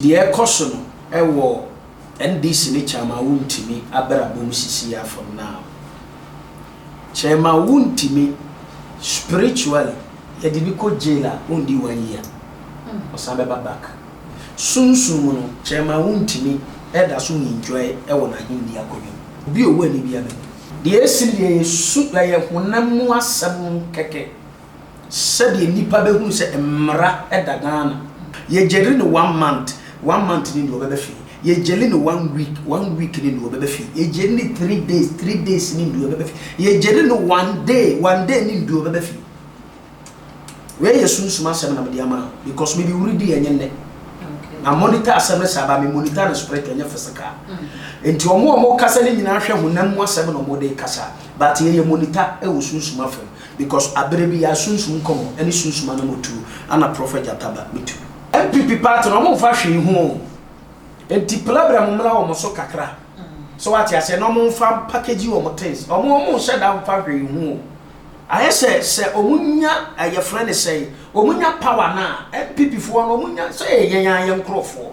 Deɛ ɛkɔ so no wɔ NDC ne Chairman Wontumi abrabɔ mu sisi ara for now. Chairman Wontumi spiritually yɛde no kɔ jail a ɔndi one year ɔsan bɛba back. Sunsum mu no Chairman Wontumi da so enjoy wɔ n'ahenni akonnwa mu. Obi a ɔwɔ ani biara bɛhu. Deɛ ɛsi no deɛ ɛyɛ su ɛyɛ honam mu asɛm kɛkɛ. Sɛdeɛ nnipa bɛhunu sɛ mmara da Ghana. Yɛ gyeli no one month, one month ni deɛ ɔbɛba fie. Yɛ gyeli no one week, one week ni deɛ ɔbɛba fie. Yɛ gyeli no 3 days, 3 days ni deɛ ɔbɛba fie. Yɛ gyeli no one day, one day ni deɛ ɔbɛba fie. Wei yɛ sunsum asɛm na mede ama wo because me bi wuri di ɛnyɛ nnɛ. Na monitor asɛm no saa ba me monitor no spiritual, ɛnyɛ physical. Nti ɔmo a ɔmo kasa no nyinaa hwɛ honam mu asɛm na ɔmo de kasa, but yɛyɛ monitor ɛwɔ sunsum afam because abere bi yɛ sunsum nkɔmɔ ɛne sunsum anamotuo ana Prophet Jataba metu. NPP party no, ɔmo nfa hwee ho o. Nti problem mmra wɔn so kakra so wate aseɛ na ɔmo nfa package wɔn things. Ɔmo nhyɛ da nfa hwee ho o. Ayɛ sɛ ɔmo nya ɛyɛ frɛ ne sɛn, ɔmo nya power na NPP foɔ no ɔmo nya sɛ yɛ yɛn ayɛ nkorɔfoɔ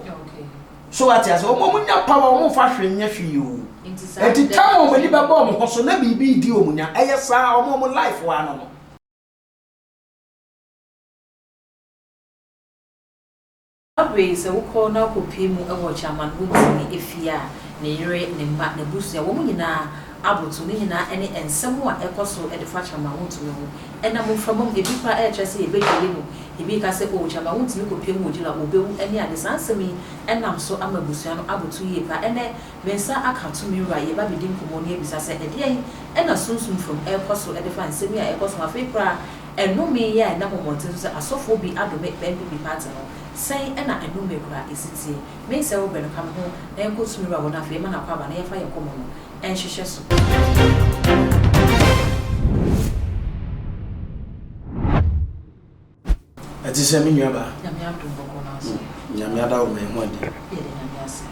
so wate aseɛ, ɔmo nya power, ɔmo nfa hwee nyɛ hwee o. Nti tam a ɔmo ani bɛbɔ ɔmo ho so na biribi di ɔmo nya ɛyɛ saa ɔmo life wa no. Abere sɛ wokɔ na wokɔpie mu wɔ Chairman Wontumi efie a, ne yere, ne mma, n'abusua, wɔn nyinaa aboto ne nyinaa ne nsɛm a ɛkɔ so de fa Chairman Wontumi ho. Ɛnam mframa mu, ebi koraa ɛrekyerɛ sɛ yɛbɛdwiri no, ebi ka sɛ o Chairman Wontumi kɔpie mu wɔ gyila wɔbɛwu ne ade. Saa nsɛm yi ɛnam so ama abusua no aboto yie pa. Ɛnɛ me nsa aka tumi wura, yɛba bɛdi nkɔmmɔ ne abisa sɛ ɛdeɛn ɛna sunsum fam ɛrekɔ so de fa nsɛm yi a ɛkɔ so. Afei koraa ɛnome yi a ɛnam mmɔnten so sɛ asɔfoɔ bi adome NPP party no, sɛn ɛna ɛnome koraa ɛsi tie? Me nsɛ wo brɛ no ka me ho na yɛnkɔ tumi wura hɔ no, afei ɛma no akɔ aba na yɛmfa yɛn nkɔmmɔ no ɛnhyehyɛ so. Ɛte sɛ me nuaba. Nyame adom, bɔkɔ no ase. Nyame ada wo ma ɛho adi. Yɛde Nyame ase.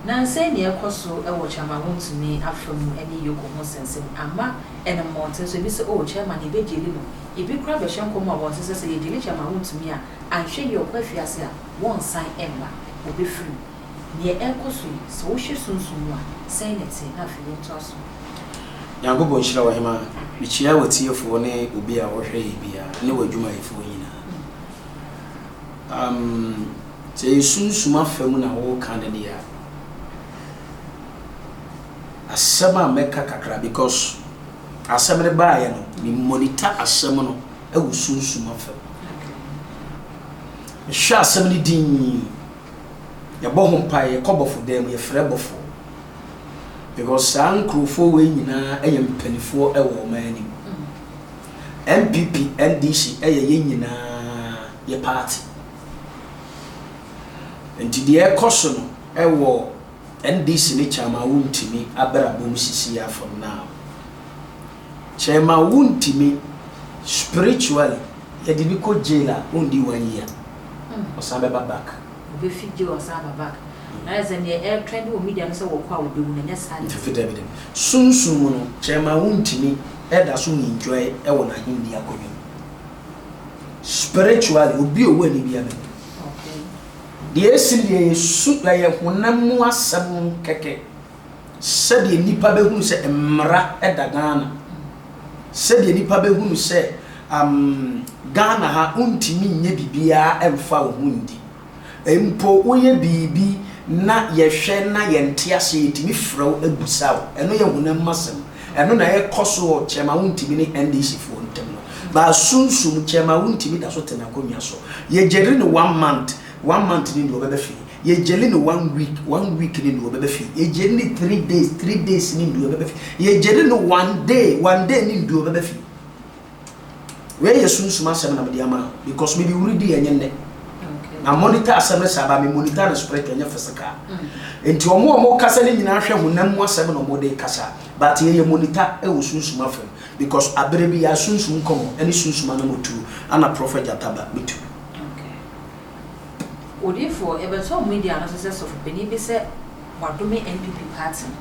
Nansɛn nea ɛkɔ so wɔ Chairman Wontumi afa mu ne Yoko ho nsɛnsɛm ama ɛnam mmɔnten so, ebi sɛ oh, chairman yɛbɛgyeli no, ebi koraa bɛhyɛ nkɔm wɔ abɔnten sɛ yɛgyeli Chairman Wontumi a, anhwɛ yie ɔkɔ afiase a wɔnsan mma, wɔbɛfiri mu. Nea ɛrekɔ so yi, sɛ wohwɛ sunsum mu a, sɛn na ɛte? Na afei yɛntoa so. Nyankopɔn nhyira wo, hema. Mekyia w'atiefoɔ ne obi a wɔhwɛ yɛ biara ne w'adwumayɛfoɔ nyinaa. Sɛ yɛ sunsum afa mu na wɔreka no deɛ a, asɛm a mɛka kakra because asɛm no baeɛ no, me monitor asɛm no ɛwɔ sunsum afa mu. Mehwɛ asɛm no din, yɛbɔ ho mpaeɛ, yɛkɔ bɔfo dan mu, yɛfrɛ bɔfoɔ because saa nkurɔfoɔ wei nyinaa yɛ mpanimfoɔ wɔ ɔman anim. NPP, NDC yɛ yɛn nyinaa yɛ party. Nti deɛ ɛkɔ so no ɛwɔ NDC ne Chairman Wontumi abrabɔ mu sisi ara for now. Chairman Wontumi spiritually yɛde no kɔ jail a ɔndi one year ɔsan bɛba back. Obɛfi jail ɔsan aba back, na ayɛ sɛ neɛ ɛretrend wɔ media no sɛ wɔkɔ a wɔbɛwu no, ɛnyɛ saa ne Dabi, dabi, dabi. Sunsum mu no Chairman Wontumi ɛda so enjoy ɛwɔ n'ahenni akonnwa mu. Spiritually obi a ɔwɔ ani biara bɛhu. Deɛ ɛsi no deɛ ɛyɛ su ɛyɛ honam mu asɛm kɛkɛ sɛdeɛ nnipa bɛhunu sɛ mmara da Ghana. Sɛdeɛ nnipa bɛhunu sɛ Ghana ha wontumi nyɛ biribiara mfa wo ho ndi. Mpo woyɛ biribi na yɛhwɛ na yɛnte ase, yɛtumi frɛ wo abusa wo. Ɛno yɛ honam mu asɛm. Ɛno na ɛkɔ so wɔ Chairman Wontumi ne NDC foɔ ntam no. Baa sunsum, Chairman Wontumi da so te n'akonnwa so. Yɛgyeli no one month, one month ni deɛ ɔbɛba fie. Yɛgyeli no one week, one week ni deɛ ɔbɛba fie. Yɛgyeli no 3 days, 3 days ni deɛ ɔbɛba fie. Yɛgyeli no one day, one day ni deɛ ɔbɛba fie. Wei yɛ sunsum asɛm na mede ama wo because me bi wuri di ɛnyɛ nnɛ. Na monitor asɛm no saa ba me monitor no spiritual, ɛnyɛ physical. Nti ɔmo a ɔmo kasa no nyinaa hwɛ honam mu asɛm na ɔmo de kasa, but yɛyɛ monitor ɛwɔ sunsum afam because abere bi yɛ sunsum nkɔmɔ ɛne sunsum anamotuo ana Prophet Jataba metu. Odiyifoɔ, yɛbɛtɔ media no so sɛ sɔfopanin bi sɛ wadome NPP party no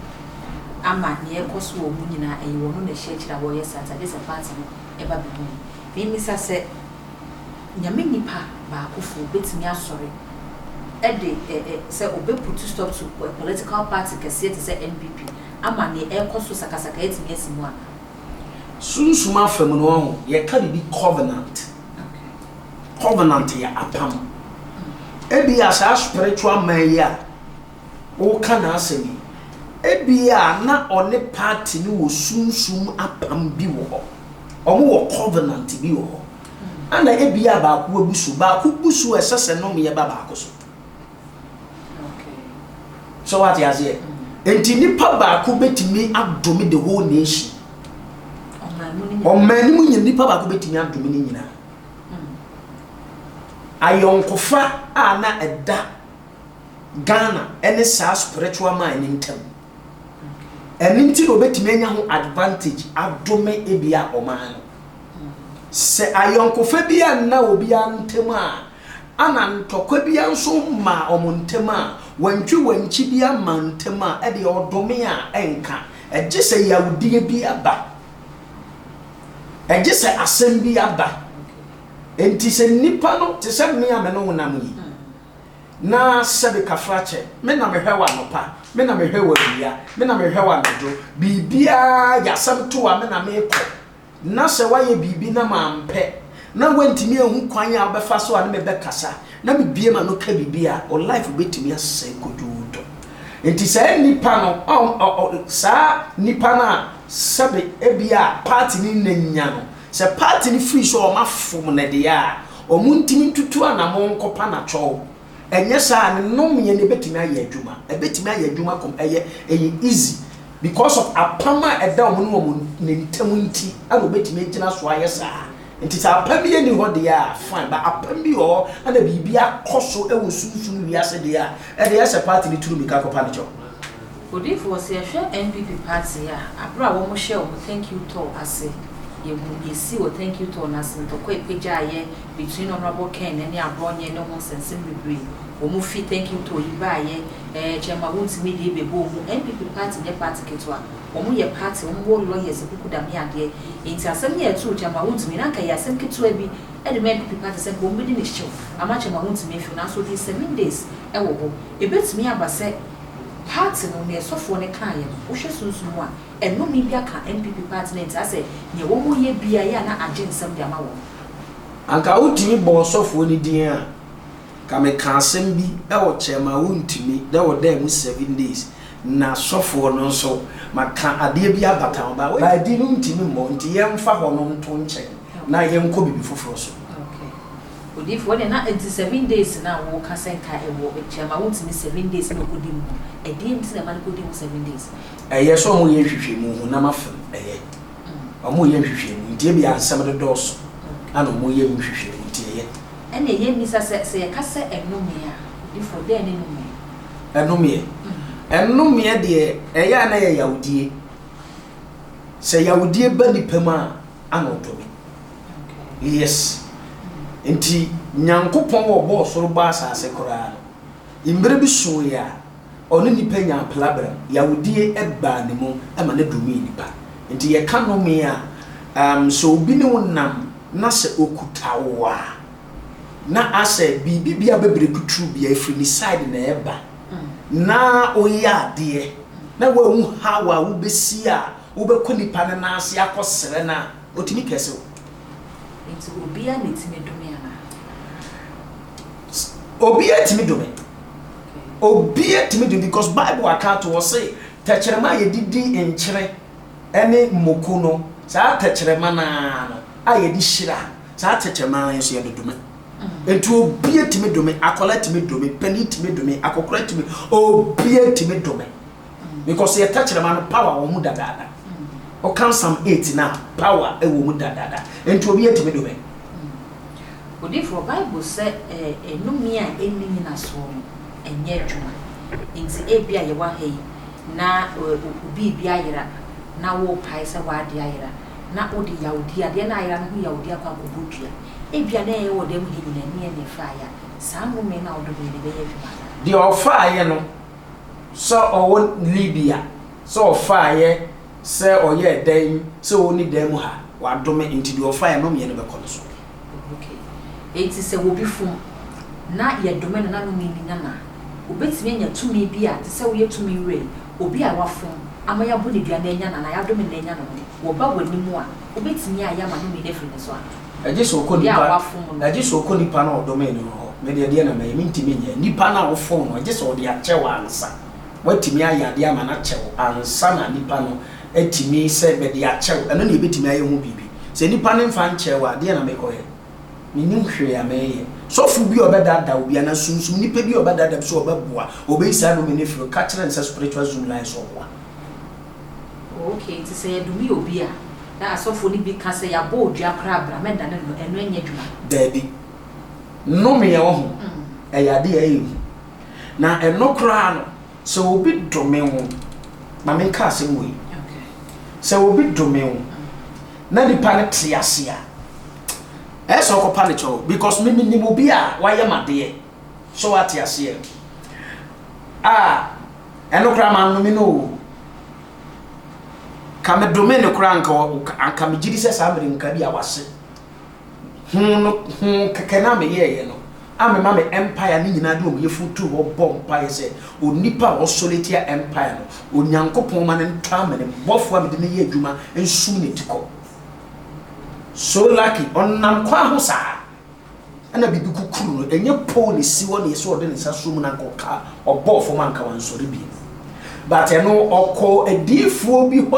ama nea ɛkɔ so wɔ mu nyinaa ɛyɛ wɔn na ɛhyɛ akyire a wɔreyɛ saa, nti agye sɛ party no ɛba bɛhu no. Memmisa sɛ Nyame nipa baakofoɔ bɛtumi asɔre. de sɛ ɔbɛ put stop to political party kɛseɛ te sɛ NPP ama neɛ ɛrekɔ so sakasaka atumi asi mu a? Sunsum afa mu no wahu, yɛka biribi covenant. Covenant yɛ apam. Ebia saa spiritual man yi a woka n'asɛm yi, ebia na ɔne party no wɔ sunsum apam bi wɔ hɔ. Wɔn wɔ covenant bi wɔ hɔ. Ana ebia baako abu so, baako bu so a ɛsɛ sɛ nnome ba baako so. So wate aseɛ? Nti nipa baako bɛtumi adome the whole nation. Ɔman no mu nyina nipa baako bɛtumi adome ne nyinaa. Ayɔnkofa a na ɛda Ghana ne saa spiritual man no ntam. Ɛno nti na obɛtumi anya ho advantage adome ebia ɔman no. Sɛ ayɔnkofa bi anna obiara ntam a, ana ntɔkwa bi nso mma wɔn ntam a, wantwi wankyi bi ama ntam a, ɛdeɛ ɔdome a ɛnka. Ɛgye sɛ yawdeɛ bi aba. Ɛgye sɛ asɛm bi aba. Nti sɛ nipa no te sɛ mmea me ne wo nam yi, na sɛbe kafrakyɛ, me na mehwɛ wɔ anɔpa, me na mehwɛ wɔ awia, me na mehwɛ wɔ anadwo, biribiara yɛ asɛm to a me na mekɔ. Na sɛ woayɛ biribi na mampɛ, na woantumi anhu kwan a wobɛfa so a ne mebɛkasa, na mebie ma no ka biribi a, wo life bɛtumi asɛe kodwoodɔ. Nti saa nipa no, saa nipa no a sɛbe ebia party no na nya no, sɛ party no firi so a ɔma fom no deɛ a, ɔmo ntumi ntutu anamo nkɔpa n'atwɔw. Ɛnyɛ saa ne nnomeɛ no ɛbɛtumi ayɛ adwuma. Ɛbɛtumi ayɛ adwuma kɔm ɛyɛ ɛyɛ easy because of apam a ɛda ɔmo ne wɔn ne ntam nti ɛna ɔbɛtumi agyina so ayɛ saa. Nti sɛ apam yi ni hɔ deɛ a fine, but apam bi wɔ hɔ ɛna biribi akɔ so ɛwɔ sunsum wiase deɛ a ɛde ɛsɛ party ne turu mika kɔpa ne kyɛw. Odiyifoɔ, sɛ yɛhwɛ NPP party a, abere a wɔn hyɛ wɔn thank you tour ase, yɛhu yɛsi wɔ thank you tour n'ase, ntɔkwa epagyaayɛ between Honourable Ken ne Abronye ne ho nsɛnsɛm bebree. Wɔn fi thank you tour yi baayɛ, Chairman Wontumi de ebɛbɔ mu. NPP party nyɛ party ketewa. Wɔn yɛ party, wɔn wɔ lawyers kuku dame adeɛ. Nti asɛm yɛ ɛto Chairman Wontumi na nka yɛ asɛm ketewa bi ɛde ma NPP party sɛ nka wɔn bɛdi ne hyew ama Chairman Wontumi afi nanso ɔdi 7 days ɛwɔ hɔ. Ebetumi aba sɛ party no nea ɛsɔfoɔ no kaeɛ no, wohwɛ sunsun mu a, ɛnome bi aka NPP party no, nti asɛ nea wɔn yɛ bia yɛ a na agye nsɛm de ama wɔn. Anka wotumi bɔ ɔsɔfoɔ no din a, ka meka asɛm bi ɛwɔ Chairman Wontumi dɛ wɔ dan mu 7 days na sɔfoɔ no nso maka adeɛ bi abata ho ba baadi no ntumi mmɔ, nti yɛmfa hɔ no nto nkyɛn na yɛnkɔ biribi foforɔ so. Odiifoɔ deɛ na nti 7 days na wɔka sɛ nka ɛwɔ Chairman Wontumi 7 days na ɔkɔdi mu no, ɛdeɛ nti na ɛma no kɔdi mu 7 days? Ɛyɛ sɛ ɔmo yɛ nhwehwɛmu honam afam, ɛyɛ ɔmo yɛ nhwehwɛmu nti ebi ansɛm no dɔɔso ana ɔmo yɛ nhwehwɛmu nti ɛyɛ. Ɛna ɛyɛ mmisa sɛ yɛka sɛ ɛnome a, odiifoɔ, dɛn ne nome? Ɛnomeɛ, ɛnomeɛ deɛ ɛyɛ a na yɛ yawdie. Sɛ yawdie ba nipa mu a, ana ɔdome. Yes, nti Nyankopɔn wɔ bɔɔ soro bɔ asase koraa no, mmerɛ bi soeɛ a ɔne nipa nya aplabram, yawdie baa ne mu ma ne domee nipa. Nti yɛka nome a, sɛ obi ne wo nam na sɛ okuta wo a, na asɛ biribi bia bɛbrɛ kuturu bia ɛfiri ne side na ɛba na woyɛ adeɛ na woahu how a wobɛsi a wobɛkɔ nipa no nan ase akɔsrɛ no a, ɔtumi kɛse wo. Nti obiara na ɛtumi dome anaa? Obiara tumi dome, obiara tumi dome because Bible aka ato hɔ se tɛkyerɛma a yɛde di nkyerɛ ne mmoko no, saa tɛkyerɛma naa no a yɛde hyira, saa tɛkyerɛma no nso yɛde dome. Nti obiara tumi dome, akwadaa tumi dome, panin tumi dome, akɔkora tumi, obiara tumi dome because yɛ tɛkyerɛma no power wɔ mu dadaada. Ɔka Psalm 8 na power wɔ mu dadaada, nti obiara tumi dome. Odiifoɔ, Bible sɛ ɛnome a ɛnni nyinasoɔ no ɛnyɛ adwuma. Nti ebi a yɛwɔ ha yi na obi bi ayera na wopae sɛ w'ade ayera na wode yawdi adeɛ no ayera no ho yawdi akɔ akɔbɔ dua, ebi a na ɛyɛ wɔ dɛm ha nyinaa ne yɛ ne ɛfaeɛ a, saa nnome no a wodome no ɛbɛyɛ adwuma anaa? Deɛ ɔfaeɛ no, sɛ ɔwɔ Libya, sɛ ɔfaeɛ sɛ ɔyɛ dɛn, sɛ ɔni dan mu ha, wadome, nti deɛ ɔfaeɛ nomeɛ no bɛkɔ no so. Okay, eti sɛ obi fom na yɛdome no na nnome no nya no a, obetumi anya tumi bi a te sɛ woyɛ tumi wura yi, obi a wafom ama yɛabɔ no dua na anya no anaa yɛadome no na anya no no, wɔba w'anim a, wobetumi ayɛ ama nnome no afiri ne so anaa? Ɛgye sɛ ɔkɔ Obi a nipa, wafom no. ɛgye sɛ ɔkɔ nipa no a ɔdomee no no hɔ. Me deɛ, deɛn na mɛyɛ? Mentumi nyɛ. Nipa no a wofom no, ɛgye sɛ ɔde akyɛ wo ansa. Woatumi ayɛ adeɛ ama no akyɛ wo ansa na nipa no atumi sɛ mede akyɛ wo. Ɛno na yɛbɛtumi ayɛ ho biribi. Sɛ nipa no mfa nkyɛɛ wo a, deɛn na mekɔyɛ? Mennim hwee a mɛyɛ. Sɔfo bi a ɔbɛdaadaa obi anaa sunsum nipa bi a ɔbɛdaadaa bi sɛ ɔbɛboa, ɔbɛyi saa nnome no afiri hɔ, ka kyerɛ no sɛ spiritual zoom line sɛ ɔboa. Oh okay, nti sɛ yɛdome obi a, na asɔfoɔ no bi ka sɛ yɛabɔ odua koraa bra mɛdane no, ɛno ɛnyɛ adwuma? Daabi. Nnome a ɔho, ɛyɛ adeɛ a ɛyɛ hu. Na ɛno koraa no, sɛ obi dome wo, ma menka asɛm wei, sɛ obi dome wo na nipa no te ase a, ɛyɛ sɛ ɔkɔpa ne kyɛw because me menim obi a wayɛ m'adeɛ, so wate aseɛ a, ɛno koraa mannome no o. Ka medome no koraa anka anka megye di sɛ saa mmerɛ nka bi a wase. Ho no ho kɛkɛ no a meyɛeɛ no a mema me empire no nyinaa de wɔn yafunu too hɔ bɔɔ mpaeɛ sɛ onipa a ɔsɔre tia empire no, Onyankopɔn ma no ntɔ amene, bɔfoɔ a mede no yɛ adwuma nsum ne ti kɔ. So lucky, ɔnam kwan ho saa ɛna biribi kukuru no, ɛnyɛ pole na ɛsi hɔ na ɛsɛ ɔde ne nsa so mu na anka ɔka ɔbɔɔ fam anka wansɔre bio. But ɛno ɔkɔ adiyifoɔ bi hɔ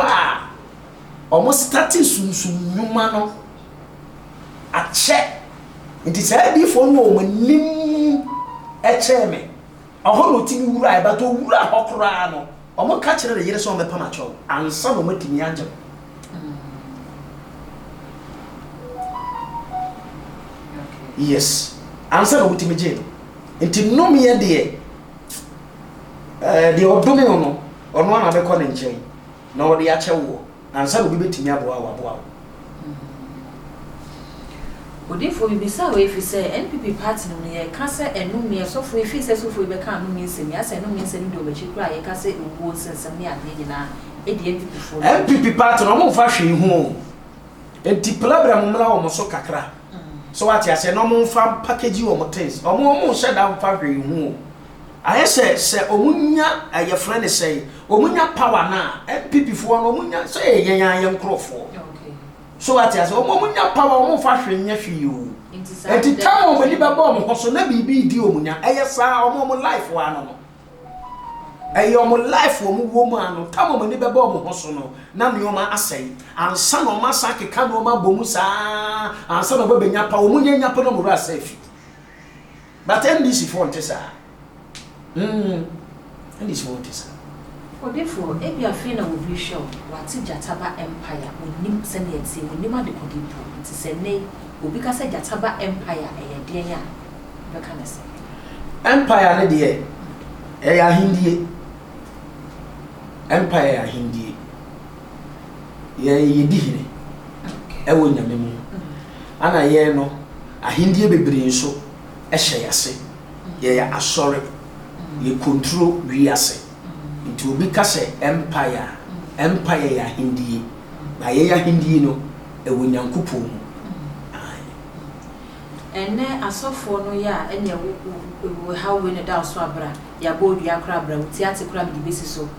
a wɔn starte sunsum nnwuma no akyɛ. Nti saa adiyifoɔ no wɔ wɔn anim kyɛn me. Ɔhɔ na ɔtumi wuraeɛ, but ɔwura hɔ koraa no, wɔka kyerɛ ne yere sɛ ɔmmɛpam akyɛw ansa na wɔatumi agye no. Yes, ansa na wɔtumi gyee no. Nti nnomeɛ deɛ, ɛɛ deɛ ɔdome wo no, ɔno ara na bɛkɔ ne nkyɛn na ɔde akyɛ woɔ. Ansa na obi bɛtumi aboa wo, waboa wo. Odiyifoɔ mebisaa wei ɛfiri sɛ NPP party no mu no yɛka sɛ ɛnome asɔfoɔ yi firi sɛ sɔfoɔ yi bɛka anome nsɛm yi asɛ ɛnome nsɛm no di wɔn akyi koraa a yɛka sɛ owuo nsɛnsɛm ne adeɛ nyinaa ɛdi NPP foɔ no akyi. NPP party no ɔmo nfa hwee ho o nti plabrɛ mo mmra wɔn so kakra so wate aseɛ na ɔmo nfa package wɔn things ɔmo ɔmo nhyɛ da nfa hwee ho o. Ayɛ sɛ sɛ ɔmo nya ɛ yɛfrɛ no sɛn ɔmo nya power no a NPP foɔ no ɔmo nya sɛ ɛyɛ yɛn ara yɛn nkorɔfoɔ so wate aseɛ ɔmo ɔmo nya power ɔmo nfa hwee nyɛ hwee o nti tam a ɔmo ani bɛbɔ ɔmo ho so na biribi redi ɔmo nya ɛyɛ saa ɔmo ɔmo life wɔ ano no ɛyɛ ɔmo life ɔmo wɔ mu ano tam ɔmo ani bɛbɔ ɔmo ho so no na nneɛma asɛe ansa na ɔmo asan akeka nneɛma abɔ mu saa ansa na ɔmo abɛnya power ɔmo nya nya pɛ na ɔmo werɛ asɛ afi. But NDC foɔ nte saa. Mm, NDC foɔ nte saa. Ɔdefoɔ, ebia afei na obi rehwɛ wo, wate gyata ba empire, ɔnnim sɛnea ɛteɛ, ɔnnim adekode mpo, nti sɛ nnɛ yi obi ka sɛ gyata ba empire ɛyɛ deɛn a, wobɛka no sɛn? Empire no deɛ, ɛyɛ ahendie. Empire yɛ ahendie. Yɛ yɛdi hene ɛwɔ Nyame mu. Ana yɛn no, Ahendie bebree nso hyɛ yase. Yɛyɛ asɔre. Yɛ control wiase. Nti obi ka sɛ empire a, empire yɛ ahendie. Na yɛn ahendie no, ɛwɔ Nyankopɔn mu. Aane. Ɛnnɛ asɔfoɔ no yɛ a ɛneɛ wo wo haw wei na ɛda wo so a bra, yɛabɔ wo dua koraa bra, wo ti ate koraa mede bɛsi so.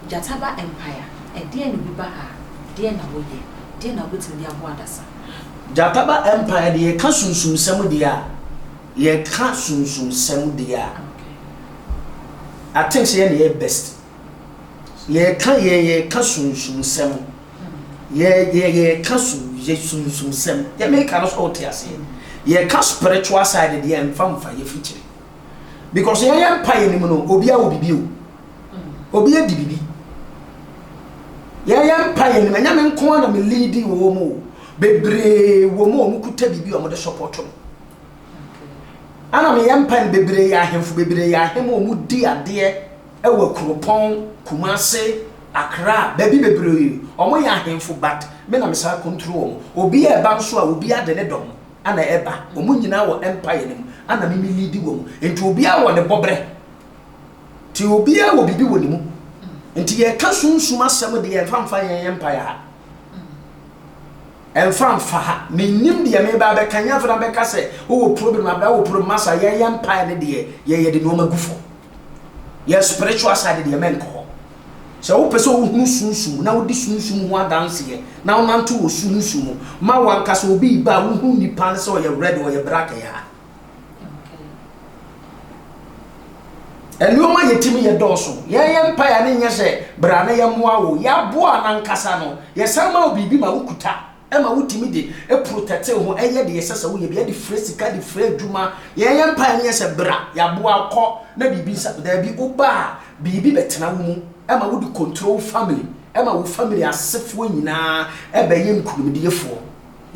Gyata ba empire, ɛdeɛn na obi ba ha a, deɛn na woyɛ? Deɛn na wobɛtumi de aboa adasa? Gyata ba empire deɛ yɛka sunsumsɛm deɛ a yɛka sunsumsɛm deɛ a I think sɛ yɛn na yɛ best yɛka yɛ yɛka sunsumsɛm yɛ yɛ yɛka su yɛ sunsumsɛm yɛ meka no sɛ ɔte aseɛ yɛka spiritual side deɛ mfa mfa yɛ fikyiri because yɛn yɛn mpa yɛ nim no obi awɔ bibi o. Obi adi bibi. Yɛyɛ mpaeɛ no mu, ɛnyɛ me nko ara na me leadi wɔ mu o. Bebree wɔ mu a wɔkuta biribi a wɔde support no. Ana meyɛ mpaeɛ no bebree yɛ ahemfo, bebree yɛ ahem a wɔdi adeɛ wɔ Kuropɔn, Kumase, Accra, baabi bebree. Wɔyɛ ahemfo but me na mesan control wɔn. Obi a ɛba nso a obi ade ne dɔm ana ɛba. Wɔn nyinaa wɔ empire no mu ana me me leadi wɔn. Nti obiara wɔ ne bɔberɛ. Nti obiara wɔ biribi wɔ ne mu. Nti yɛka sunsum asɛm deɛ yɛmfa mfa yɛn yɛ mpaeɛ ha. Ɛmfa mfa ha. Mennim deɛ mereba abɛka. Nyɛ afei na bɛka sɛ wowɔ problem abra wɔ problem masa yɛyɛ mpaeɛ no deɛ yɛyɛ de nneɛma gu fam. Yɛ spiritual side deɛ mɛnkɔ hɔ. Sɛ wopɛ sɛ wohunu sunsum na wodi sunsum ho adanseɛ na wonante wɔ sunsum mu ma wankasa obi ba a wohunu nipa no sɛ ɔyɛ red ɔyɛ black ɛyɛ ha. Nneɛma a yɛtumi yɛ dɔɔso. Yɛyɛ mpaeɛ a ne nyɛ sɛ bra na yɛmmoa wo. Yɛaboa no ankasa no, yɛsan ma wo biribi ma wokuta ma wotumi de protect wo ho, ɛyɛ deɛ ɛsɛ sɛ woyɛ bi, de frɛ sika, de frɛ adwuma. Yɛyɛ mpaeɛ no nyɛ sɛ bra, yɛaboa wo, kɔ na biribi nsa. Daabi, woba a, biribi bɛtena wo mu ma wode control wo family, ma wo family asefoɔ nyinaa bɛyɛ nkunimdiefoɔ.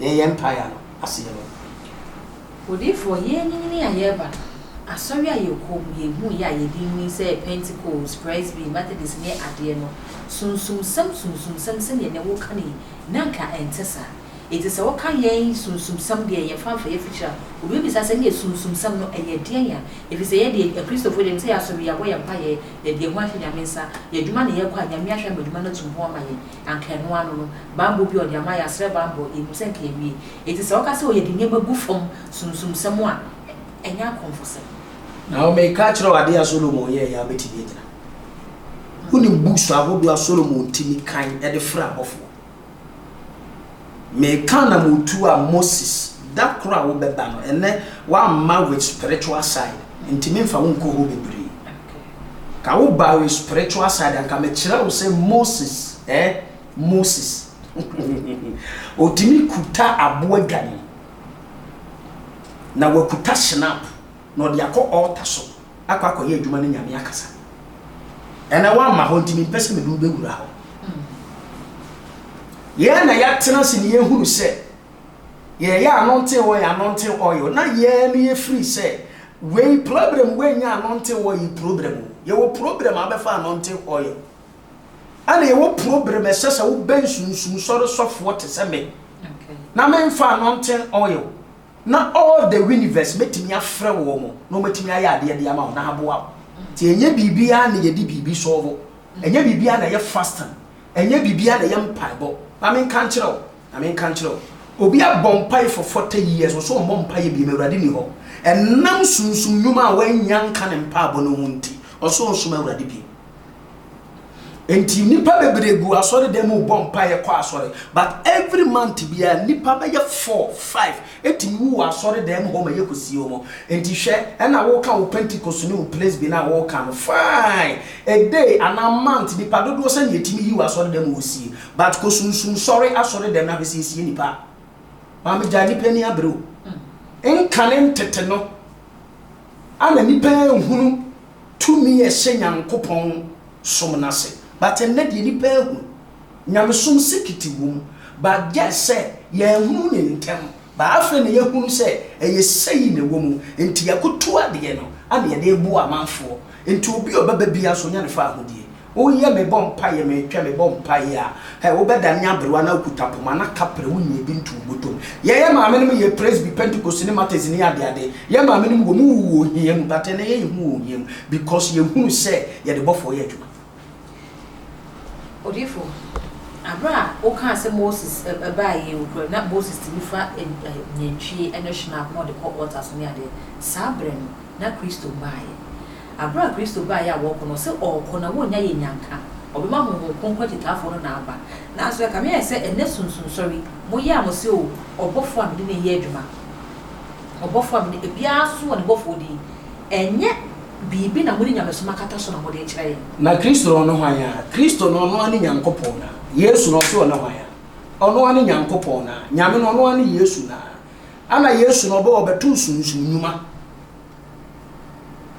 Yɛyɛ mpaeɛ no aseɛ no. Odiyifoɔ, yɛn anyinyini a yɛreba no, asɔre a yɛkɔ mu, yɛhuiɛ a yɛde nyin sɛ Pentecost, Presby, Methodist ne adeɛ no, sunsumsɛm sunsumsɛm sɛdeɛ nnɛ woka no yi, na anka ɛnte saa. Enti sɛ woka yɛn sunsumsɛm deɛ yɛmfa mfa yɛn afikyiri a, obi bɛbisa sɛ ɛnneɛ sunsumsɛm no ɛyɛ deɛn a? Ɛfiri sɛ yɛn deɛ, Akristofoɔ deɛ, yɛnim sɛ yɛasɔre, yɛabɔ yɛn mpaeɛ, yɛde yɛn ho ahyɛ Nyame nsa, yɛn adwuma na yɛkɔ a, Nyame ahwɛ ama adwuma no atu mpɔn ama yɛn. Anka ɛno ano no, banbɔ bi a ɔde ama yɛn, asrɛ banbɔ, yɛnim sɛ anka yɛawie. Enti sɛ woka sɛ o yɛde nneɛma gu fam sunsumsɛm a, ɛnyɛ akɔmfosɛm. Na mereka akyerɛ wo adeɛ a Solomon yɛeɛ a wobɛtumi agyina. Wonim books ahodoɔ a Solomon tumi kan de frɛ abɔfoɔ? Meka anammɔntuo a Moses, da koro a wobɛba no, ɛnnɛ woamma with spiritual side, nti memfa wo nkɔ hɔ bebree. Ka wo ba with spiritual side anka mekyerɛ wo sɛ Moses, eh, Moses, otumi kuta aboa dwane, na wakuta snap, na ɔde akɔ altar so akɔ akɔyɛ adwuma ne Nyame akasa. Ɛnɛ woamma hɔ nti mempɛ sɛ mede wo bɛwura hɔ. Yɛn na yɛatena ase ne yɛhunu sɛ yɛyɛ anointing oil anointing oil na yɛn no yɛfiri sɛ wei problem wei nyɛ anointing oil problem o. Yɛwɔ problem a wobɛfa anointing oil. Ɛna yɛwɔ problem ɛsɛ sɛ wobɛn sunsum sɔre sɔfoɔ te sɛ me na memfa anointing oil na all the universe mɛtumi afrɛ wɔ mo na wɔmatumi ayɛ adeɛ de ama wo na aboa wo. Nti ɛnyɛ biribiara na yɛde biribi solve. Ɛnyɛ biribiara na ɛyɛ fasting. Ɛnyɛ biribiara na ɛyɛ mpaebɔ. Ma menka nkyerɛ wo, ma menka nkyerɛ wo. Obi abɔ mpae for 40 years, ɔsɛ ɔmmɔ mpaeɛ bio, Awurade ni hɔ. Ɛnam sunsum nnwuma a wannya nka ne mpaebɔ no ho nti, ɔsɛ ɔnsom Awurade bio. Nti nnipa bebree gu asɔredan mu bɔ mpaeɛ kɔ asɔre, but every month biara nnipa bɛyɛ 4, 5 ɛtumi wu wɔ asɔredan mu hɔ ma yɛkɔsie wɔn. Nti hwɛ, ɛna woka wo Pentecost ne wo Presby no a woka no, fine, a day anaa month nipa dodoɔ sɛ ne yɛtumi yi wɔ asɔredan mu wɔsie, but kɔ sunsum sɔre asɔredan no ahwɛ sɛ yɛsie nipa. Maame gyae nipa ani abere o. Nkane ntete no, ana nipa nhunu tumi a ɛhyɛ Nyankopɔn som no ase. But ɛnnɛ deɛ nipa ahunu. Nyamesom sikiti wɔ mu, but gye sɛ yɛanhunu ne ntɛm. But afei na yɛahunu sɛ ɛyɛ sei na ɛwɔ mu, nti yɛakoto adeɛ no ana yɛde reboa amanfoɔ. Nti obi a ɔbɛba biara nso ɔnya ne fahodie. Woyɛ mebɔ mpaeɛ, metwɛ mebɔ mpaeɛ a, hɛ wobɛdane aberewa na wokuta poma na kaprɛ wonnya bi nto wo bɔtɔm. Yɛn yɛn maame nom yɛ Presby, Pentecost ne Methodist ne adeade. Yɛn maame nom wɔn wu wɔ ohia mu, but ɛnnɛ yɛn yɛhu wɔ ohia mu because yɛhunu sɛ yɛde bɔfoɔ yɛ adwuma. Odiyifo, bere a wokaa sɛ Moses baa yɛn wɔ na Moses tumi fa nantwie ne schnapp na ɔde kɔ altar so ne adeɛ, saa berɛ no, na Kristo mmaeɛ. Bere a Kristo baeɛ a wɔrekɔ no, ɔse ɔrekɔ na wɔnnya yɛn nyanka, ɔbɛma Honhom Kronkron akyitaafoɔ no na aba. Nanso ɛkame ayɛ sɛ ɛnnɛ sunsunsɔre yi, moyɛ a mose o, ɔbɔfoɔ a mede no reyɛ adwuma, ɔbɔfoɔ a mede, ebiara nso wɔ ne bɔfoɔ din, ɛnyɛ biribi na mode nyamesom akata so na mode rekyerɛ yɛn. Na Kristo no ɔne hwan a? Kristo no ɔno ara ne Nyankopɔn no a? Yesu no ɔse ɔne hwan a? Ɔno ara ne Nyankopɔn no a? Nyame no ɔno ara ne Yesu no a? Ana Yesu no ɔbɛ ɔbɛtoo sunsum nnwuma?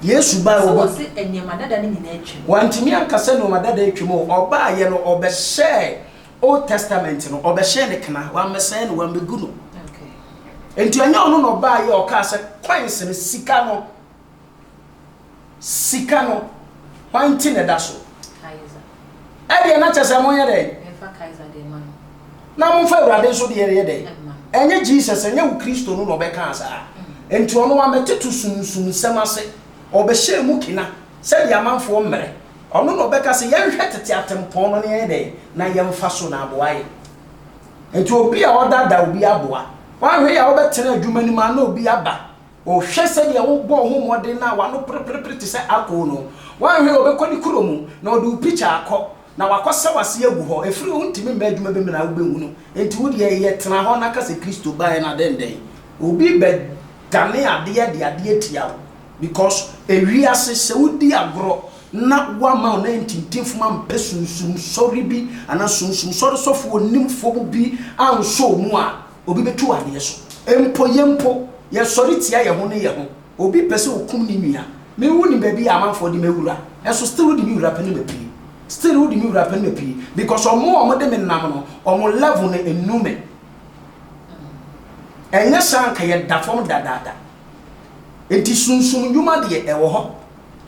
Yesu bae Sɛ ɔbɛ. wɔse nneɛma dada no nyinaa atwam. Wantumi anka sɛ nneɛma dada atwam o, ɔbaeɛ no ɔbɛhyɛɛ Old Testament no, ɔbɛhyɛɛ no kena, wammɛsɛe no, wammɛgu no. Enti ɛnyɛ ɔno na ɔbaeɛ a ɔkaa sɛ coins no, sika no, sika no, hwan nti na ɛda so? Ɛdeɛ na kyɛ sɛ monyɛ dɛn? Na momfa Awurade nso deɛ yɛ dɛn? Ɛnyɛ Jesus, ɛnyɛ wo Kristo no na ɔbɛkaa saa. Enti ɔno wammɛteto sunsum nsɛm ase, ɔbɛhyɛɛ mu kena sɛdeɛ amanfoɔ mmerɛ. Ɔno na ɔbɛka sɛ yɛnhwɛ tete atempɔn no na yɛnyɛ dɛn? Na yɛmfa so na aboa yɛn. Nti obi a ɔdaadaa obi aboa. Woanhwɛ yie a wobɛtena adwuma no mu a na obi aba. Ɔhwɛ sɛdeɛ wobɔ wo ho mmɔden no a w'ano pereperepere te sɛ akoo no. Woanhwɛ yie a ɔbɛkɔ ne kuro mu na ɔde wo picture akɔ na wakɔsa w'ase agu hɔ. Ɛfiri hɔ wontumi mma adwuma bi mu na wobɛhu no. Nti wo deɛ yɛ tena hɔ na ka sɛ Kristo baeɛ no adɛn dɛn. Obi bɛdane adeɛ de adeɛ atia wo because ewiase sɛ wodi agorɔ na woamma wo nan ntintimfom ampɛ sunsum sɔre bi anaa sunsum sɔre sɔfo onimfoɔ bi ansɔ wo mu a, obi bɛtu wo adeɛ so. Mpo yɛn mpo, yɛsɔre tia yɛn ho ne yɛn ho. Obi pɛ sɛ ɔkum ne nua. Me wonim baabi a amanfoɔ de me awura, nso still wode me wura pɛ ne mapue. Still wode me wura pɛ ne mapue because ɔmo a ɔmo de me nam no, ɔmo level no ɛnnu me. Ɛnyɛ saa anka yɛda fam dadaada. Enti sunsum nnwuma deɛ ɛwɔ hɔ.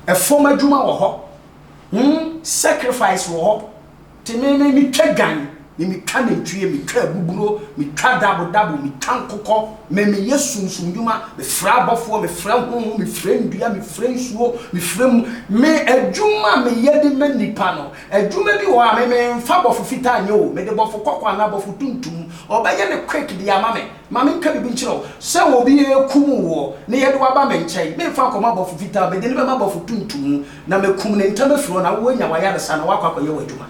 Ɛfam adwuma wɔ hɔ. Hmm, sacrifice wɔ hɔ. Te me me metwa dwan, me metwa nantwie, metwa abuburo, metwa dabo dabo, metwa nkokɔ, me meyɛ sunsum dwuma, mefrɛ abɔfoɔ, mefrɛ honhom, mefrɛ nnua, mefrɛ nsuo, mefrɛ mu. Me adwuma a meyɛ de ma nnipa no, adwuma bi wɔ hɔ a me memfa bɔfo fitaa nyɛ o, mede bɔfo kɔkɔɔ anaa bɔfo tuntum, ɔbɛyɛ no quick de ama me. Ma menka biribi nkyerɛ wo, sɛ obi rekum woɔ na yɛde wo aba me nkyɛn, memfa nkɔma abɔfo fitaa, mede no bɛma abɔfo tuntum, na makum no ntɛm afiri hɔ, na woanya w'ayaresa na woakɔ akɔyɛ w'adwuma.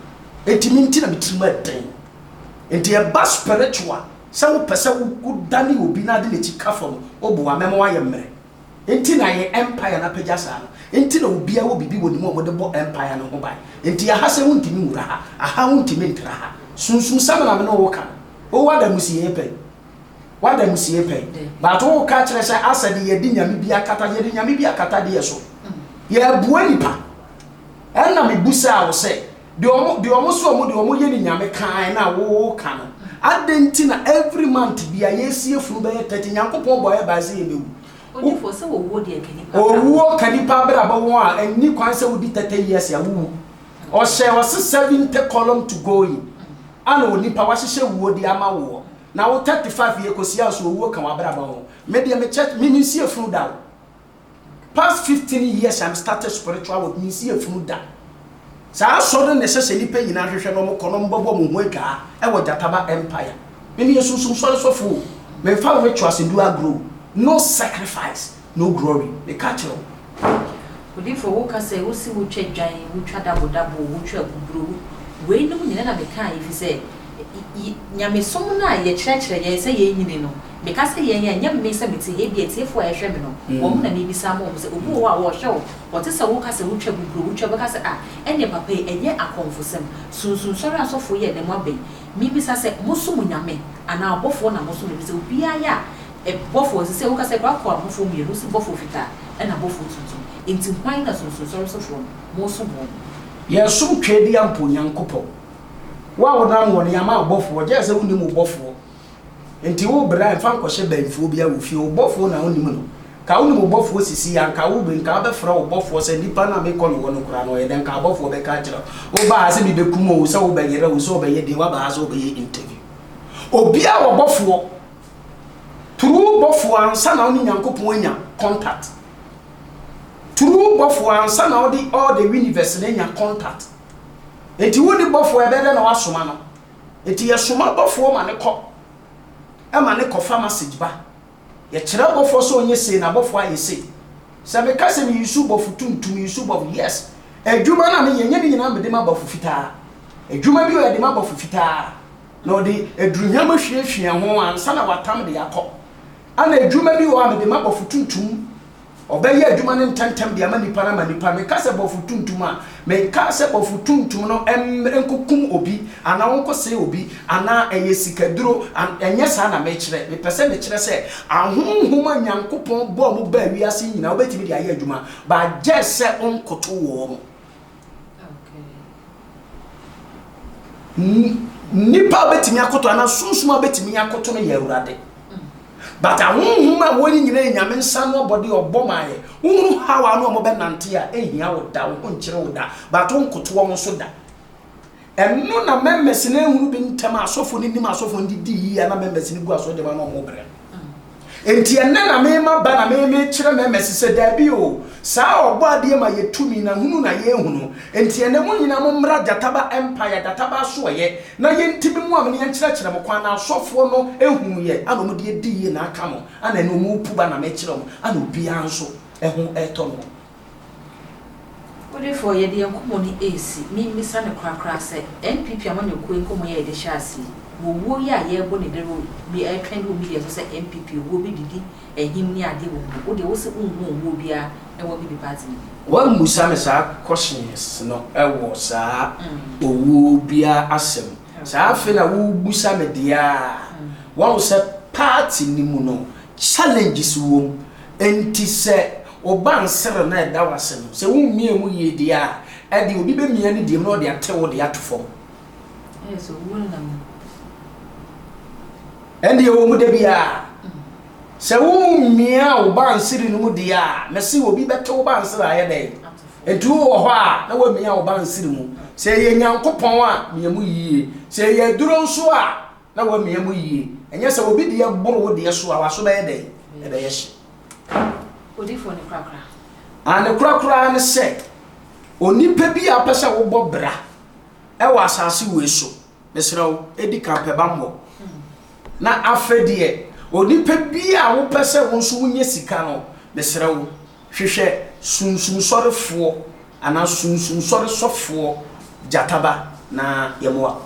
Enti me nti na me tirim yɛ den. Enti ɛba spiritual, sɛ wopɛ sɛ wodane obi na ade n'akyi ka fam, woboa, mɛma woayɛ mmerɛ. Enti na yɛn empire no apagya saa no. Enti na obiara wɔ biribi wɔ ne mu a wɔde bɔ empire no ho ban. Enti aha sɛ wontumi nwura ha, aha wontumi ntra ha. Sunsum samina me ne wo reka no, Wo wada mu sie pɛn. Wada mu sie pɛn. But wo ka kyerɛ sɛ asɛ de yɛde nyame bi akata yɛde nyame bi akata deɛ so. Yɛboa nipa. Ɛna me busaa wo sɛ deɛ ɔmo deɛ ɔmo so ɔmo deɛ ɔmo yɛ ne nyame kan na wo wo ka no. Adɛn nti na every month bia yɛsie funu bɛyɛ 30 Nyankopɔn bɔ yɛ bae sɛ yɛbɛwu. Odifoɔ sɛ owuo deɛ ka nipa abrabɔ. Owuo ka nipa abrabɔ ho a ɛnni kwan sɛ wodi 30 years a wowu. Ɔhyɛ ɔse 70 column to going. Ana onipa wahyehyɛ wuo de ama woɔ na wo 35 yɛ kɔsi a nso owuo ka wabrabɔ ho me deɛ me church me mensi afunu da o past 15 years I'm started spiritual work mensi afunu da saa asɔre na ɛsɛ sɛ nipa nyinaa hwehwɛ na ɔmo kɔ na ɔmo bɛbɔ ɔmo ho adwaa ɛwɔ Gyataba Empire me meyɛ sunsum sɔre sɔfo o memfa rituals ndu agorɔ o no sacrifice No glory, meka kyerɛ wo. Odiyifoɔ, wo ka sɛ, wo se wo twa dwan, wo twa dabodabo, wo twa abuburo, wo, wei nom nyina na me kaeɛ ɛfiri sɛ, y, nyamesom no a yɛkyerɛkyerɛ yɛn sɛ yɛn nyini no, me ka sɛ yɛn a, ɛnyɛ me sɛ mete ha, ebia atiefoɔ a ɛhwɛ me no, wɔn na mebisa ama wɔn sɛ, obi wɔ hɔ a ɔrehwɛ wo, ɔte sɛ wo ka sɛ wo twa abuburo, wo twa, ɔbɛka sɛ, ah, ɛnneɛ papa yi, ɛnyɛ akɔmfosɛm, sunsunsɔre asɔfoɔ yi a ɛnɛ moaba yi, mebisa sɛ, mosom Nyame, anaa ɔbɔfoɔ na mosom no, ɛfiri sɛ obiara yɛ a, Bɔfoɔ, ɛsɛ sɛ woka sɛ kora kɔ abɔfoɔ mmienu, wose bɔfoɔ fitaa ɛna bɔfoɔ tuntum, enti hwan na sunsunsɔre sofoɔ no, mosom wɔn? Yɛsom Tweaduampo Nyankopɔn. Wo a wonam hɔ no, yɛama wo bɔfoɔ, gyɛɛ sɛ wonnim wo bɔfoɔ. Enti wo brɛ a, mfa nkɔhyɛ bɛnfoɔ biara wɔ fie, wo bɔfoɔ na wonim no. Ka wonim wo bɔfoɔ sisi a, nka wo nka wobɛfrɛ wo bɔfoɔ sɛ nipa no a mekɔ ne hɔ no koraa no ɔyɛ dɛn, nka abɔfoɔ bɛka akyerɛ wo. Wobaa ha sɛ mebɛkum wo, sɛ wobɛyera o, sɛ wobɛyɛ deɛ, woaba ha sɛ wobɛyɛ interview. Obiara wɔ bɔfoɔ. True bɔfoɔ ansa na wo ne Nyankopɔn anya contact. True bɔfoɔ ansa na wode all the universe no anya contact. Enti wonni bɔfoɔ ɛbɛyɛ dɛn na woasoma no? Enti yɛsoma bɔfoɔ ma no kɔ ɛma no kɔfa message ba. Yɛkyerɛ bɔfoɔ sɛ ɔnyɛ sei na bɔfoɔ ayɛ sei. Sɛ meka sɛ me use bɔfo tuntum, use bɔfo, yes. Adwuma no a meyɛ nyɛ ne nyinaa mede ma bɔfo fitaa. Adwuma bi wɔ yɛde ma bɔfo fitaa. Na ɔde aduruhwam ahwiehwie ho ansa na watam de akɔ. Ɛna adwuma bi wɔ hɔ a mede ma bɔfo tuntum. Ɔbɛyɛ adwuma no ntɛmntɛm de ama nnipa no ama nnipa. Meka sɛ bɔfo tuntum a, menkaa sɛ bɔfo tuntum no nkɔkum obi anaa ɔnkɔsɛe obi anaa ɛyɛ sikaduro. Ɛnyɛ saa na mekyerɛ. Mepɛ sɛ mekyerɛ sɛ ahonhom a Nyankopɔn bɔɔ mo baa wiase nyinaa wobɛtumi de ayɛ adwuma, but gyɛ sɛ wonkoto wɔn. Nnipa a wobɛtumi akoto anaa sunsum a wobɛtumi akoto no yɛ Awurade. But ahonhom a wɔn nyinaa yɛ Nyame nsa ano abɔde a ɔbɔ maa yɛ. Wohunu how a na wɔn bɛnante a, ɛnhia wo da, wo ho nkyere wo da, but wonkoto wɔn nso da. Ɛno na members no ehunu bi ntɛm a asɔfo no nim asɔfo no de di yie a na members no gu asɔre dɛm a na wɔn brɛ no. Enti ɛnnɛ na me maba na me mekyerɛ mɛmɛse sɛ daabi o, saa Ɔbɔadeɛ ma yɛ tumi na hunu na yɛhunu. Enti ɛnnɛ mo nyinaa mo mmra Gyataba Empire, Gyataba Asoɛeɛ, na yɛntimi moa mo na yɛnkyerɛkyerɛ mo kwan na asɔfoɔ no hunu yɛ ana wɔn de adi yie na aka mo ana ɛnnɛ wɔn repu ba na mekyerɛ wɔn ana obiara nso ho retɔ no. Wodefoɔ, yɛde yɛn nkɔmmɔ no resi, memmisa no korakora sɛ, NPP amanyɔkuo yi nkɔmmɔ yi a yɛde hyɛɛ aseɛ yi, wɔ wuo yi a yɛrebɔ ne dawuro, me ɛretrend wɔ media so sɛ NPP owuo bi didi ahim ne adeɛ wɔ mu no, wodeɛ wose wonhu owuo biara wɔ NPP party no mu? Woammisa me saa questions no wɔ saa owuo biara asɛm. Saa afe na worebisa me deɛ a, woahu sɛ party no mu no, challenges wɔ mu. Enti sɛ wo ba nsere na ɛda wo ase no, sɛ wommiaa mu yie deɛ a, ɛdeɛ obi bɛmia ne deɛ mu na ɔde ate wo deɛ ato fam. Ɛyɛ sɛ owuo no nam mu. Ɛndeɛ ɛwɔ mu da biara. Sɛ wommia wo ba nsere no mu deɛ a, mese obi bɛte wo ba nsere ayɛ dɛn? Enti wowɔ hɔ a na woamia wo ba nsere mu. Sɛ ɛyɛ Nyankopɔn a, mia mu yie. Sɛ ɛyɛ aduro nso a, na woamia mu yie. Ɛnyɛ sɛ obi deɛ boro wo deɛ so a, w'aso bɛyɛ dɛn? Ɛbɛyɛ hye. Odiyifoɔ ne korakora. Ah, ne korakora ne sɛ, onipa bi a wopɛ sɛ wobɔ bra wɔ asase wei so, mesrɛ wo, di kan pɛ bammɔ. Na afei deɛ, onipa bi a wopɛ sɛ wo nso wonya sika no, mesrɛ wo, Hwehwɛ sunsumsɔrefoɔ anaa sunsumsɔresɔfoɔ gyataba na yɛmmoa wo.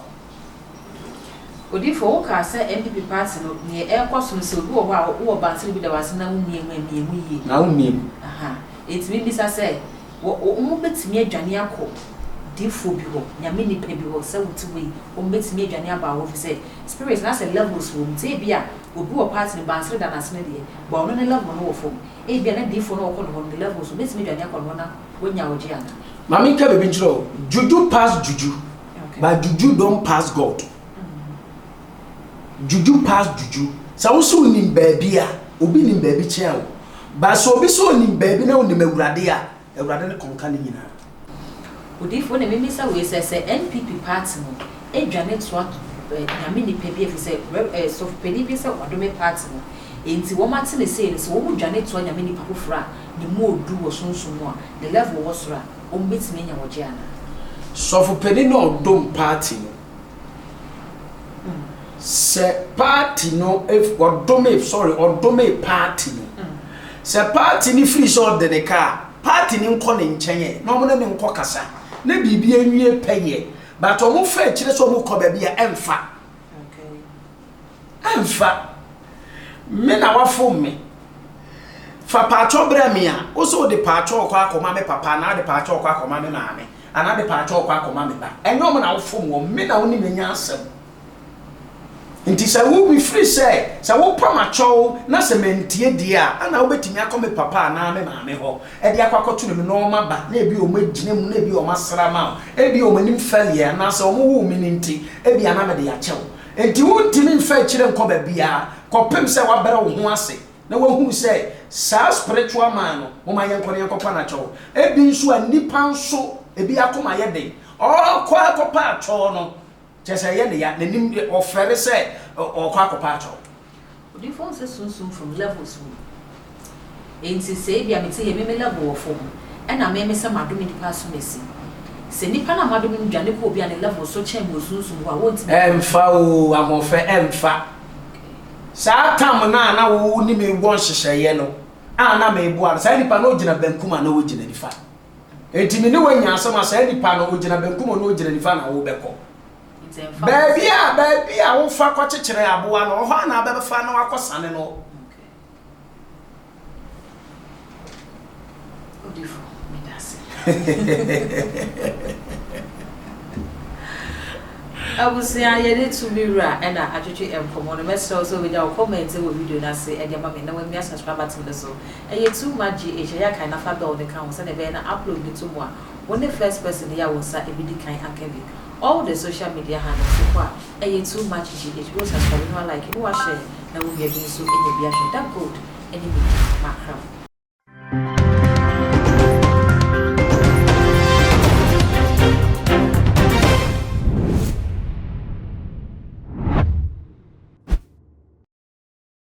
Odiyifoɔ, wo kaa sɛ NPP party no neɛ ɛrekɔ so no sɛ obi wɔ hɔ a wowɔ bansere bi da w'ase na wo mmie mu a mmie mu yie. Na wo mmie mu. Aha, enti me bisa sɛ wɔ wɔn bɛtumi adwane akɔ diifoɔ bi hɔ, Nyame nipa bi hɔ sɛ wote hɔ yi wɔn bɛtumi adwane aba wo hɔ ɛfiri sɛ spirit no asɛ levels wɔ mu nti ebia obi wɔ party no bansere da n'ase no deɛ but ɔno ne level no wɔ fam Ebia na diyifo no a ɔkɔ ne hɔ no ne level so, obetumi adwane akɔ ne hɔ na wanya ɔgye anaa? Ma menka biribi nkyerɛ wo, juju pass juju, but juju don't pass God. Juju pass juju. Sɛ wo sɛ wonim baabi a, obi nim baabi kyɛn wo. But sɛ obi sɛ onim baabi na onim Awurade a, Awurade ne kɔnka ne nyinaa. Odiyifo na memmisa wei sɛ, sɛ NPP party no dwane toa Nyame nipa bi efisɛ Rev eh sɔfo panin bi sɛ wadome party no enti wɔn ate no sei no sɛ wɔn dwane toa Nyame nipa foforɔ a ne mu odu wɔ sunsum mu a ne level wɔ soro a wɔn bɛtumi anya wɔgye anaa? Sɔfo panin no a ɔdom party no Sɛ party no ɔdome sorry ɔdome party no sɛ party no firi sɛ ɔde ne ka a party no nkɔ ne nkyɛn ɛ na ɔmo ne no nkɔ kasa na biribi anwie pɛyɛ but ɔmo fa akyire sɛ ɔmo kɔ baabi a ɛmfa ɛmfa me na wafom me fa paatwɔ brɛ me a wo sɛ wode paatwɔ kɔ akɔma me papa anaa wode paatwɔ kɔ akɔma me maame Anaa de paakyɛw kɔ akɔma me ba. Ɛnyɛ wɔn na wofom wɔn, me na wo ne me anya asɛm. Nti sɛ wo, mefiri sɛ, sɛ wopa m'akyɛw na sɛ mantie deɛ a, ana wobɛtumi akɔ me papa anaa me maame hɔ de akɔ akɔto no me na wɔn aba, na ebia wɔn agyina mu, na ebia wɔn asra ama wo, ebia wɔn anim fɛleɛ anaasɛ wɔn woo me no nti, ebia na mede akyɛ wo. Nti wontumi mfa akyire nkɔ baabiara kɔpem sɛ woabrɛ wo ho ase na wahunu sɛ saa spiritual man no momma yɛnkɔ na yɛnkɔpa no akyɛw. Ebi nso a nnipa nso ebi akoma yɛ den, ɔrekɔ akɔpa akyɛw no kyerɛ sɛ ɛyɛ ne ya, n'anim ɔfɛre sɛ ɔrekɔ akɔpa akyɛw. Odiyifo wohu sɛ sunsum fam levels wɔ mu. Enti sɛ ebia mete yɛ me me level wɔ fam ɛna me me sɛ madome nipa asom asi. Sɛ nipa no a madome no dwane kɔ obi a ne level so kyɛn me wɔ sunsum hɔ a wɔntumi. Ɛmfa oo ahoɔfɛ ɛmfa. Saa tam no a na wo ne me wɔ nhyehyɛeɛ no a na meboa no, saa nipa no ɔgyina bankum anaa ɔgyina nifa? Enti me ne wo anya asɛm a, saa nipa no ɔgyina bankum anaa ɔgyina nifa na wobɛkɔ? Baabi a baabi a wofa kɔkyekyere aboa no, ɔhɔ a na wobɛfa na wakɔsane no. Odifo, meda ase. Abusua, yɛde tumi wura ɛna atwetwe nkɔmmɔ no. Mɛsrɛ wo sɛ wobɛgya wo comment wɔ video no ase ɛde ama me na wamia subscribe button no so. Ɛyɛ Too Much GH, ɛyɛ a kan na fa bell no ka ho sɛdeɛ ɛbɛyɛ na upload no to mu a, wo ne first person yi a wo nsa ɛbɛdi kan aka bi. All the social media handles wokɔ a, ɛyɛ Too Much GH. Wo subscribe na wa like na wa share na wo nua bi nso anya bi ahwɛ. Da gold ɛne me din, Makram.